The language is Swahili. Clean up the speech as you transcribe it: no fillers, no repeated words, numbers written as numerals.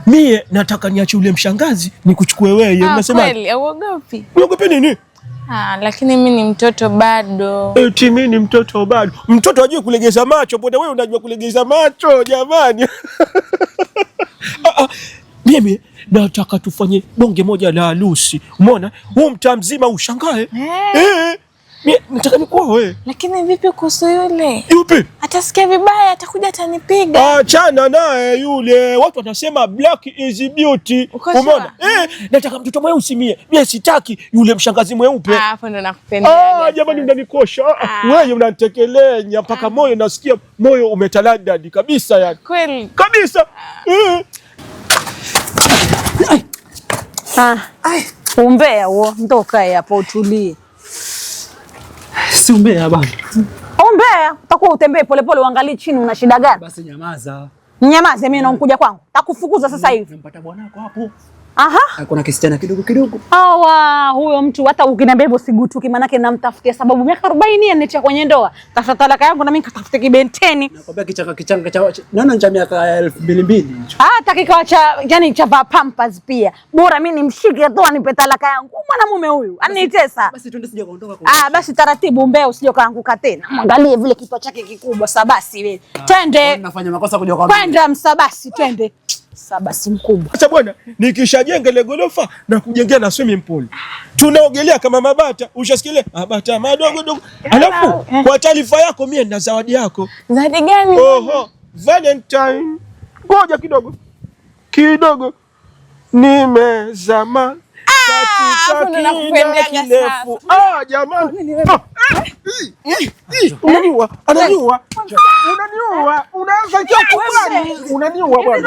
Mie nataka niache ule mshangazi nikuchukue wewe. Ah, Unasema kweli, hauogopi? niogope nini? Ah, lakini mi ni mtoto bado. Eti mimi ni mtoto bado. Mtoto ajue kulegeza macho, mbona wewe unajua kulegeza macho jamani? Ah, ah, mimi nataka tufanye bonge moja la harusi. Umeona? Huu mtaa mzima ushangae. Eh. Eh. Mimi nataka nikuoe. Lakini vipi kuhusu yule? Yupi? Atasikia vibaya, atakuja atanipiga. Achana naye yule. Watu wanasema black is beauty. Uko sure? Umeona? Eh, nataka mtoto mweusi mie. Mie sitaki yule mshangazi mweupe. Ah, hapo ndo nakupenda. Ah, jamani unanikosha. Ah, Ah. wewe unanitekelenya mpaka moyo nasikia moyo umetaladadi kabisa yani. Kweli. Kabisa. Eh. Ah, umbea huo, ndo ukae hapo utulie. Si umbea bana. Umbea utakuwa utembee polepole, uangalie chini, una shida gani? Basi nyamaza. Nyamaze, mimi nakuja kwangu, takufukuza sasa hivi. Nampata bwanako hapo. Aha. Kuna kisichana kidogo kidogo. Awa, huyo mtu hata ukiniambia hivyo sigutuki, manake namtafutia sababu. Miaka 40 anitia kwenye ndoa, tafuta talaka yangu na mimi nikatafute kibenteni. Nakwambia kichanga kichanga cha naona cha miaka 2000 hicho. Hata kikawa cha yani cha vaa pampers pia, bora mimi nimshike tu anipe talaka yangu. Mwanamume huyu anitesa. Basi twende sije kaondoka kwa. Ah, basi taratibu, umbea usije kaanguka tena. Mwangalie vile kichwa chake kikubwa. Sabasi wewe. Twende. Nafanya makosa kuja kwa. Kwenda msabasi, twende. Sabasi mkubwa. Sasa bwana, nikishajenga ile gorofa na kujengea na swimming pool. Tunaogelea kama mabata, ushasikia mabata madogo dogo. Alafu kwa taarifa yako mie na zawadi yako. Zawadi gani? Oho, Valentine. Ngoja kidogo. Kidogo. Nimezama katika hapo ndo kina nakupendaga kirefu. Ah, jamani. Ah, eh, eh, unaniua, ananiua. Unaniua, unaanza kubali, unaniua bwana.